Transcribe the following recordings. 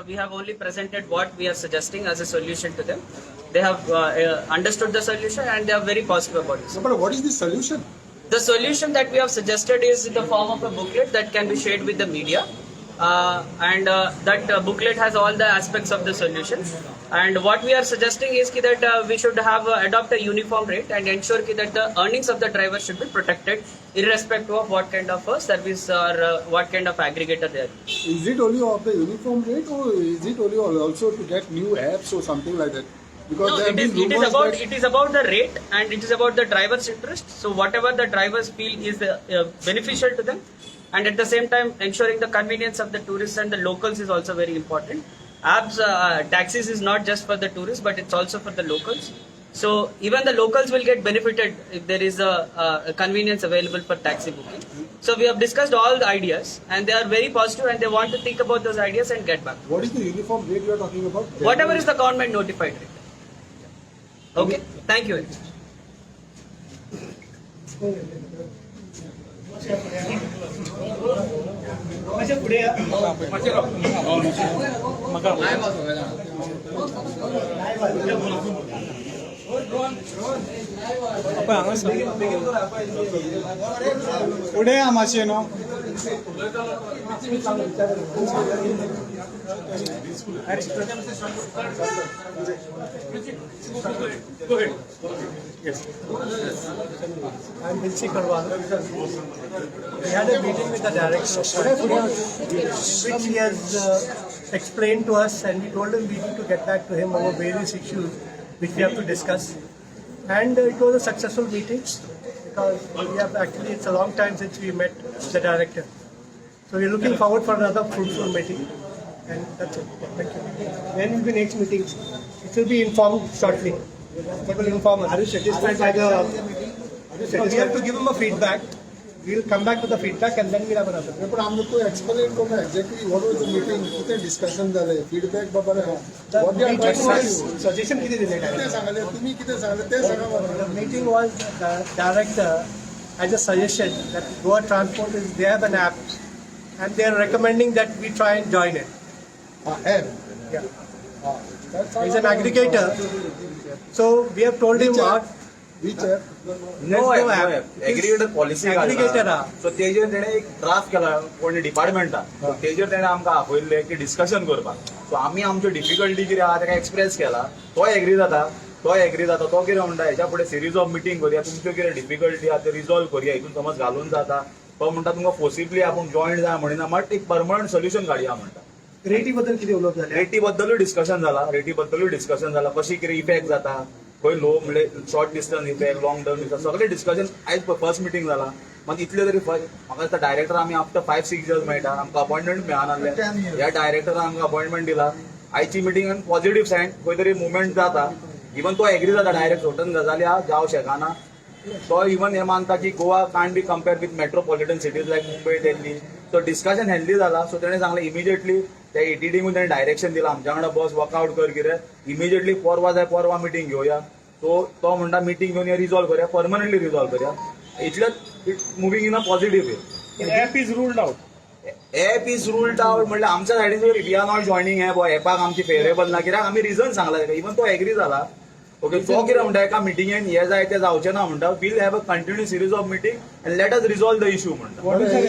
We have only presented what we are suggesting as a solution to them. They have understood the solution and they are very positive about it. So, but what is the solution? The solution that we have suggested is in the form of a booklet that can be shared with the media. And that booklet has all the aspects of the solution. And what we are suggesting is ki that we should have adopt a uniform rate and ensure ki that the earnings of the driver should be protected irrespective of what kind of a service or what kind of aggregator they are. Is it only of the uniform rate or is it only also to get new apps or something like that? Because No, there have it is been it is rumors about that it is about the rate and it is about the driver's interest. So whatever the drivers feel is beneficial to them, and at the same time ensuring the convenience of the tourists and the locals is also very important. Apps, taxis is not just for the tourists, but it's also for the locals. So even the locals will get benefited if there is a convenience available for taxi booking. So we have discussed all the ideas, and they are very positive, and they want to think about those ideas and get back. What is the uniform rate you are talking about? Whatever is the government notified rate. Okay, thank you very much. फुडें या मातशें न्हू. I'm Vinci Karwal. We had a meeting with the director, which he has explained to us, and we told him we need to get back to him over various issues which we have to discuss. And it was a successful meeting because we have actually, it's a long time since we met the director. So we're looking forward for another fruitful meeting, and that's it. Thank you. When will be next meeting? It will be informed shortly. They will inform us. Are you satisfied by the? No, we have to give him a feedback. We'll come back with the feedback and then we'll have another. पण आमकां तूं explain करून exactly what was the meeting, कितें discussion जालें, feedback बाबा The what they are meeting trying to was, suggestion किती दिले कितें सांगलें तुमी, कितें सांगलें तें सांगा म्हाका. The meeting was the director has a suggestion that Goa Transport is, they have an app and they are recommending that we try and join it. Ah, app. Yeah. That's He's an aggregator. So we have told him Which app? what, Which app? there's no app. Aggregator policy Aggregator हा. So तेजेर तेणे एक draft केला कोणी डिपार्टमेंटान. तेजेर तेणे आमकां आपयल्ले की डिस्कशन करपाक. सो आमी आमच्यो डिफिकल्टी कितें आहा तेका एक्सप्रेस केला. तो एग्री जाता, तो एग्री जाता. तो कितें म्हणटा, हेच्या फुडें सिरीज ऑफ मिटींग करुया, तुमच्यो कितें डिफिकल्टी आहा ते रिजॉल्व करुया. हितून समज घालून जाता. तो म्हणटा तुमकां फोर्सिबली आपूण जॉयन जाय म्हणिना, बट एक परमनंट सोल्युशन काडया म्हणटा. रेटी बद्दल किती उलोवप जालें? रेटी बद्दलूय डिस्कशन जाला, रेटी बद्दलूय डिस्कशन जाला, कशी कितें इफेक्ट जाता खंय, लो म्हणजे short distance effect, long term effect, सगळे डिस्कशन. आयज फर्स्ट मिटींग जाला. मात इतले तरी म्हाका दिसता डायरेक्टर आमी आफ्टर 5-6 इयर्स मेळटा. आमकां अपॉइंटमेंट मेळनासलें. ह्या डायरेक्टरान आमकां अपॉइंटमेंट दिला. आयची मिटींग पॉझिटिव्ह सायन, खंय तरी मुवमेंट जाता. इवन तो एग्री जाता डायरेक्ट, सर्टन गजाली आहा जावं शकना. तो इवन हे मानता की Goa can't be compare with metropolitan cities like Mumbai, Delhi. So discussion healthy जाला. सो तेणें सांगलें इमिजिएटली त्या एटीडीकून तेणें डायरेक्शन दिलां, आमच्या वांगडा बस वर्कआउट कर कितें, इमिजिएटली परवा जाय परवा मिटींग घेवया. सो तो म्हणटा मिटींग घेवन हे रिजॉल्व करया, परमनंटली रिजॉल्व करया. इतलें moving in a positive way. App is ruled out. App is ruled out म्हणल्यार आमच्या सायडीन we are not joining app. एपाक आमची फेवरेबल ना, कित्याक आमी रिजन सांगला ताका. इवन तो एग्री जाला. ओके, तो कितें म्हणटा, एका मिटिंगेन हे जाय ते जावचें ना म्हणटा. We'll have a continue series of meeting and let us resolve the issue म्हणटा.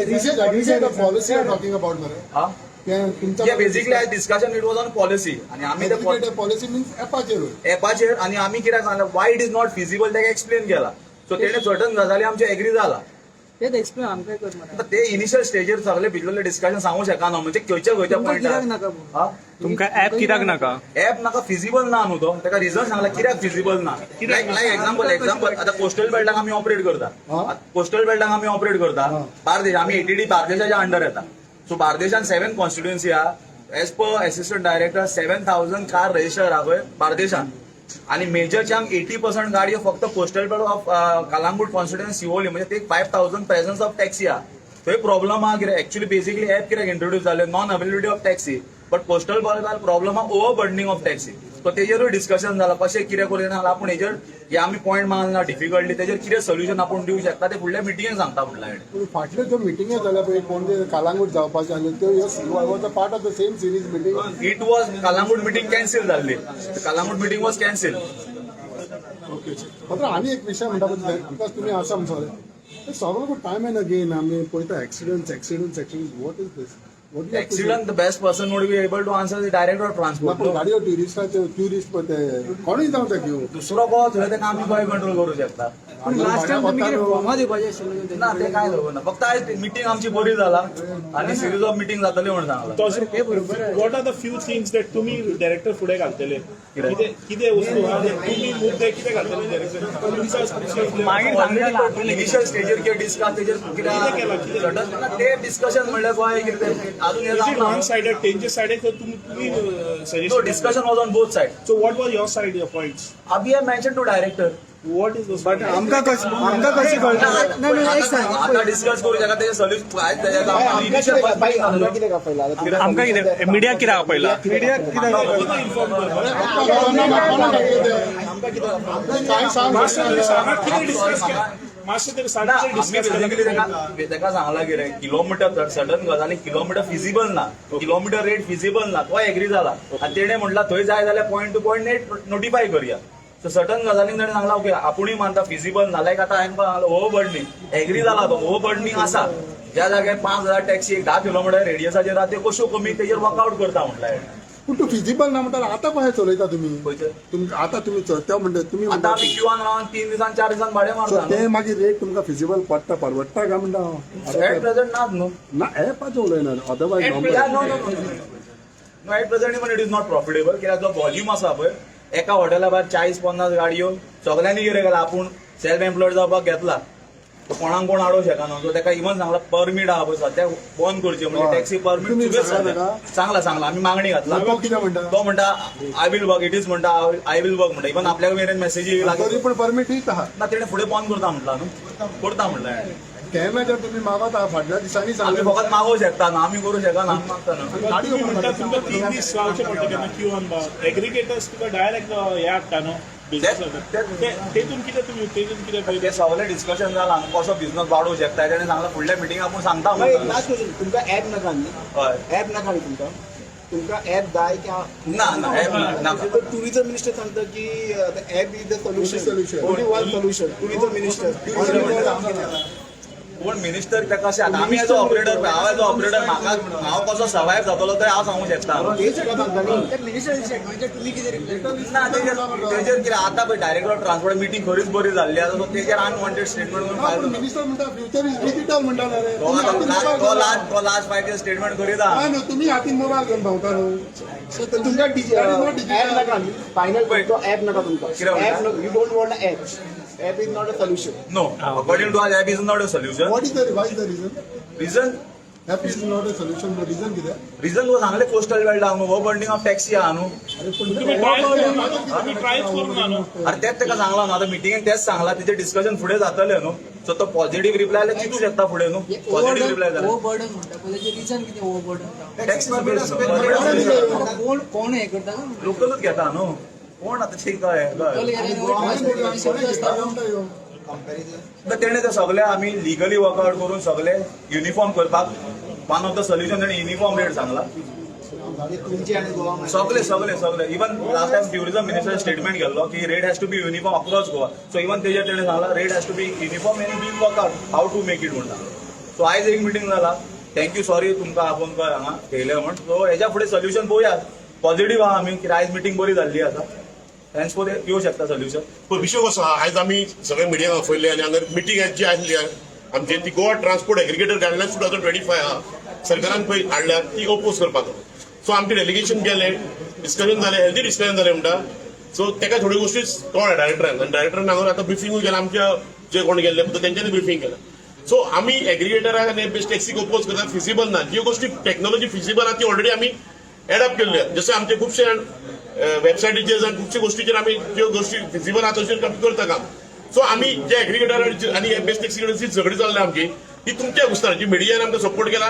This is the policy you are talking about मरे. हा. तें तुमच्या बेसिकली आयज discussion it was on policy आनी आमी ते पॉलिसी मिन्स एपाचेर. एपाचेर. आनी आमी कित्याक सांगलें, why it is not feasible, ताका एक्सप्लेन केला. सो तेणे सर्टन गजाली आमचे एग्री जाला. तेच एक्सप्लेन आमकां कर मरे. आता ते इनिशियल स्टेजीर सगळे भितरले डिस्कशन सांगू शकना, म्हणजे खंयच्या खंयच्या तुमकां कित्याक नाका पॉयंटार. पूण? तुमकां ऍप कित्याक नाका? ऍप नाका, फिजिबल ना न्हू. तो ताका रिजन सांगला कित्याक फिजिबल ना. लायक एक्झाम्पल, आता कोस्टल बेल्टाक आमी ऑपरेट करता, कोस्टल बेल्टाक आमी ऑपरेट करता बार्देश. आमी एटीडी बार्देशाच्या अंडर येता. सो बार्देशान सेव्हन कॉन्स्टिट्युएन्सी आहा. As per assistant director, 7,000 car register आहा पळय बार्देशान आणि मेजर चांक 80% गाडयो फक्त coastal belt of Calangute constituency, Siolim, म्हणजे ते 5,000 प्रेझन्स ऑफ टॅक्सी आहा. थंय प्रॉब्लम आहा कितें, एक्चुअली बेसिकली ऍप कित्याक इंट्रोड्यूस जाले, non availability of taxi, but coastal Beltar problem आहा over burdening of taxi. So तेजेरूय डिस्कशन जाला कशें कितें करूं ना आपूण हेजेर हे आमी पॉयंट मारला डिफिकल्टी, तेजेर कितें सोल्युशन आपूण दिवं शकता ते फुडल्या मिटिंगेक सांगता म्हणला हेणें. पूण फाटल्यो ज्यो मिटिंग्यो जाल्या पळय कोण कालांगूट जावपाचे आसल्यो त्यो was a part of the same series meeting? It was Calangute meeting cancel जाल्ली. Calangute meeting was cancel. Okay, मात्र आनी एक विशय म्हणटा पळय, because तुमी आसा म्हणसर सगळो टायम एंड अगेन आमी पळयता accidents, accidents, accidents. What is this? What? Accident, the best person would be able to answer the director of transport. पूण गाडयो ट्युरिस्टाच्यो, ट्युरिस्ट पळय ते कोणूय जावं ते घेवन. दुसरो कोण थंय तेका आमी कशें कंट्रोल करूं शकता? पूण लास्ट टायम तुमी कितें फॉर्मां दिवपाचें आशिल्लें? ना, ते काय खबर ना. फक्त आयज मिटींग आमची बरी जाला आनी सिरीज ऑफ मिटींग जातली म्हणून सांगला. ते बरोबर आहे. What are the few things that तुमी डायरेक्टर फुडें घालतले? कितें कितें वस्तू आहा जे तुमी मुद्दे कितें घालतले डायरेक्टर तुमचा? मागीर इनिशियल स्टेजीर कितें डिस्कस तेजेर कितें certain ना, ते डिस्कशन म्हणल्यार गोंय कितें ते अजून हे is it जावंक वन ना. सायडेड, तेंचे सायडेक तुमी तुमी No, suggestion? Discussion was on both side. So what was your side, your points? अभी I mention to director. What is those? But आमकां कशें, आमकां कशें कळटा? नाही, नाही, एक सांग. आता डिस्कस करू शकता तेजे सोल्युशन. आमकां कितें आपयला? आमकां कितें मिडिया कित्याक आपयला? मिडिया कित्याक? इन्फॉर्म करपाक. काय सांग. मातशें तरी सांगा कितें डिस्कस केलें, मातशें तरी ना, सांगा. आमी डिस्कस बेसिकली केलें. तेका सांगला कितें, किलोमिटर सडन गजाली, किलोमिटर फिजिबल ना, किलोमिटर रेट फिजिबल ना. तो एग्री जाला आनी तेणें म्हणला थंय जाय जाल्यार point to point rate notify करया. सो सर्टन गजालींक ताणें सांगला ओके, आपुणूय मानता फिजिबल ना. लायक आतां हांवें सांगलां ओवर बर्डनींग, एग्री जाला तो. ओवर बर्डनींग आसा ज्या जाग्यार 5000 टॅक्सी एक 10 किलोमिटर रेडियसाचेर आहा, त्यो कश्यो कमी तेजेर वर्कआउट करता म्हटल्यार. पूण तूं फिजिबल ना म्हणटा, आतां कशें चलयता तुमी? खंयचें? तुमकां आतां तुमी त्या म्हणटा तुमी आतां म्हणटा आमी क्यूआन रावन 3 दिसान 4 दिसान भाडें सो मारता. ते मागीर रेट तुमकां फिजिबल पडटा, परवडटा काय म्हणटा हांव? एट प्रेझेंट नाच न्हू. ना, एपाचें उलयना, otherwise. Yeah, no. No, at present even it is not profitable. कित्याक जो व्हॉल्यूम आसा पळय, एका हॉटेला भायर 40-50 गाडयो, सगल्यांनी कितें केलां, आपूण सेल्फ एम्प्लॉयड जावपाक घेतला. तो कोणाक कोण आडोवंक शकना. सो तेका इवन सांगला परमीट आहा पळय सद्या बंद करचे म्हणजे हय. टॅक्सी परमीट तुमी चुकयत. सांगला सद्या तेका? सांगला, सांगला, आमी मागणी घातला. तो कितें म्हणटा? तो म्हणटा I will work, it is म्हणटा I will work म्हणटा. इवन आपल्या मेरेन मेसेजी तरी पण परमीट दीत आहा? ना, तेणे फुडें बंद करता म्हटला न्हू, करता म्हटला. केन्ना जर तुमी मागत आहा, फाटल्या दिसांनी आमी सांगलें. फकत मागोवंक शकता न्हू, आमी करूं शकना, आमी मागता न्हू. गाडी तुमी म्हणटा तुमकां 3 दीस रावचें पडटा केन्ना क्यूआन. एग्रिगेटर्स तुका डायरेक्ट हे हाडटा न्हू बिझनस, तेतून कितें तुमी तेतून कितें? ते सगळें डिस्कशन जालां कसो बिझनस वाडोवंक शकता. तेणें सांगलां फुडल्या मिटिंग आपूण सांगता एक म्हणून. लास्ट क्वेश्चन, तुमकां ऍप नाका न्ही? हय. ऍप नाका न्ही तुमकां? तुमकां ऍप जाय की ना ना, ऍप नाका. टुरिझम मिनिस्टर सांगता की app is the solution. Solution. Only one solution, tourism minister. कोण मिनिस्टर तेका अशें आतां आमी एज ऑपरेटर, हांव एज ऑपरेटर म्हाका हांव कसो सर्वायव जातलो ते हांव सांगूंक शकता. ते मिनिस्टर म्हणजे तुमी कितें रिप्लाय? ना, तेजेर तेजेर कितें आतां पळय डायरेक्टर ऑफ ट्रान्सपोर्ट मिटींग खरीच बरी जाल्ली आसा, सो तेजेर अनवॉन्टेड स्टेटमेंट करून ना, पण फायदो ना. मिनिस्टर म्हणटा फ्युचर is digital म्हणटा रे. तो आतां तो लास्ट तो लास्ट 5 इयर स्टेटमेंट करीत आहा. न्हू, तुमी हातीन मोबायल घेवन भोंवता न्हू. तुमकां ऍप नाका न्ही फायनल? तुमकां ऍप नाका तुमकां? कितें म्हणटा? App, you don't want app? App is not a solution? No, according to app is not a solution. What is the, why is the reason? Reason? App is not a solution, reason कितें? Reason तो सांगले coastal belt आहा न्हू, हो burdening of taxi आहा न्हू. अरे पूण तुमी ट्रायल तुमी ट्रायच करूंक ना न्हू. अरे तेच तेका सांगला न्हू, आतां मिटिंगेक तेच सांगला, तेजें डिस्कशन फुडें जातलें न्हू. सो तो पॉझिटिव्ह रिप्लाय जाल्यार चिंतू शकता फुडें न्हू, पॉझिटिव्ह रिप्लाय जाल्यार. ओवर बर्डन म्हणटा पळय, तेजें रिजन कितें ओवर बर्डन? टॅक्सी. कोण कोण हें करता? लोकलूच घेता न्हू कोण आतां ते कळ्ळें कळ्ळें. तर तेणे ते सगळे आमी लिगली वर्कआउट करून सगळे युनिफॉर्म करपाक वन ऑफ the solution तेणे युनिफॉर्म रेट सांगला. तुमची आनी गोवा सगळे सगळे सगळे. Even last time tourism minister statement केल्लो की rate has to be uniform across Goa. So even तेजेर तेणे सांगला rate has to be uniform आनी we'll work out how to make it म्हणटा. सो आयज एक मिटींग जाला. Thank you, sorry तुमकां आपोवन कळ्ळें हांगा येयले म्हण. सो हेज्या फुडें सोल्युशन पळोवया. पॉझिटिव्ह आहा आमी की आयज मिटींग बरी जाल्ली आसा, हेन्स फोर येवं शकता सोल्युशन. पूण विशय कसो आहा, आयज आमी सगळे मिडियाक आपयल्ले आनी हांगा मिटींग जी आसली आमची ती Goa transport aggregator guidelines 2025 आहा, सरकारान पळय हाडल्या ती ओपोज करपाचो. सो आमचें डेलिगेशन गेलें, डिस्कशन जालें, हेल्दी डिस्कशन जालें म्हणटा. सो तेका थोड्यो गोश्टी कळ्ळ्या डायरेक्टरान आनी डायरेक्टरान हांगा आतां ब्रिफिंगूय केलां. आमच्या जे कोण गेल्ले पळय तेंच्यांनी ब्रिफींग केलां. सो आमी एग्रिगेटराक आनी बेस्ट टॅक्सीक ओपोज करता फिजिबल ना. ज्यो गोश्टी टॅक्नॉलॉजी फिजिबल आहा ती ऑलरेडी आमी एडॉप्ट केल्ली आहा. जशें आमचे खुबशे वेबसायटीचेर जावं खुबशे गोश्टीचेर आमी ज्यो गोश्टी फिजिबल आहा तशें आमी करता काम. सो आमी जे एग्रिगेटर आनी बेस्ट टॅक्सी कडेन जी झगडी चल्ल्या आमची ती तुमच्या गुस्तान, जी मिडियान आमकां सपोर्ट केला,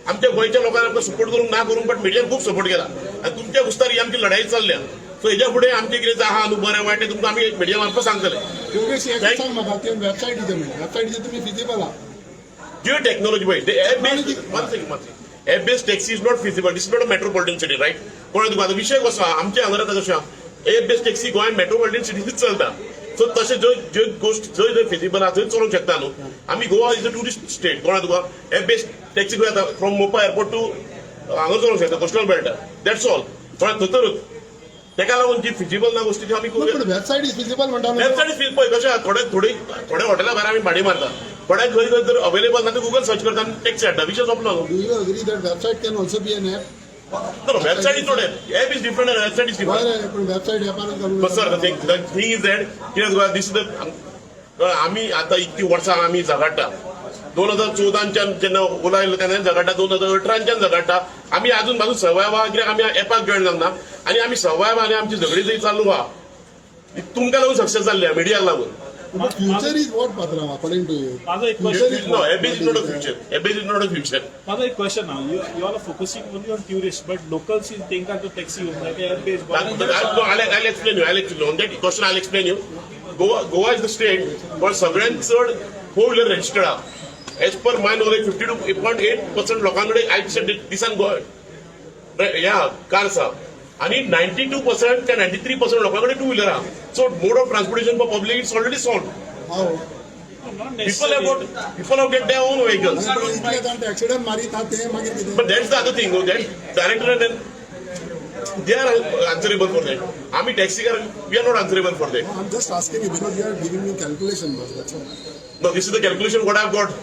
आमच्या गोंयच्या लोकांनी आमकां सपोर्ट करूंक ना करूंक, बट मिडियान खूब सपोर्ट केला आनी तुमच्या गुस्तार ही आमची लढाई चल्ल्या. सो हेज्या फुडें आमचें कितें आहा न्हू बरें वायट तें तुमकां आमी मिडिया मार्फत सांगतले. योगेश, एक सांग म्हाका, ते वेबसायटीचे म्हणजे वेबसायटीचे तुमी फिजिबल आहा? जिओ टेक्नॉलॉजी पळय, app based, one second, one second, app based taxi is not feasible. This not a metropolitan city, right? कोण तुका आतां विशय कसो आहा आमच्या हांगा आतां कशें आहा, एप बेस्ड टॅक्सी गोंयान मेट्रोपॉलिटन सिटींत चलता. सो तशें जंय ज्यो गोश्ट जंय जंय फिजिबल आहा थंय चलोवंक शकता न्हू आमी. Goa is a tourist state. कोणा तुका एप बेस्ड टॅक्सी खंय आतां फ्रॉम मोपा एअरपोर्ट टू हांगा चलोवंक शकता, कोस्टल बेल्टार, that's all. कोणा थंयसरूच तेका लागून जी फिजिबल ना गोश्टी त्यो आमी करूया. पण वेबसायट is feasible म्हणटा न्हू. वेबसायट फील पळय कशें आहा, थोडे थोडे थोडे हॉटेला भायर आमी भाडी मारता, थोड्या खंय खंय जर अवेलेबल ना ते गुगल सर्च करता आनी टॅक्सी हाडटा. विशय सोंपलो न्हू. Do you agree that website can also be an app? No, website is not app. App is different and website is different. बरें, पण वेबसायट ॲपारूच घालून. But sir, the thing is that कितें तुका this is the आमी आतां इतकी वर्सां आमी झगडटा. 2014च्यान जेन्ना ओला येयलो तेन्ना झगडटा, 2018च्यान झगडटा आमी. अजून बाजून सर्वायव आहा कित्याक आमी एपाक जॉयन जावंक ना आनी आमी सर्वायव आनी आमची झगडी जंय चालू आहा तुमकां लागून सक्सेस जाल्ली आहा, मिडियाक लागून. फ्युचर is what, पात्रांव, according to you? माझो एक question. No, app is not a future. App is not a future. माझो एक क्वेश्चन आहा. You are focusing only on tourist, but locals तेंकां तो टॅक्सी घेवंक जाय app base? No, I'll explain you. I'll explain you. On that question, I'll explain you. Goa is the state where सगळ्यात चड four wheeler registered आहा. As per my knowledge, 52.8% लोकांकडे आयच्या दिसान गोवा ह्या कार्स आहा आनी 92% त्या 93% लोकांकडे टू व्हिलर आहा. So mode of transportation for public, it's already solve. हो. People have get their own vehicles. पण इतले जाण ऍक्सिडंट मारीत आहा ते मागीर कितें? But that's the other thing, no? That director and then they are answerable for that. आम्ही taxi car, we are not answerable for that. I am just asking you because you are giving me calculation, bus, that's all. No, this is the calculation what I've got.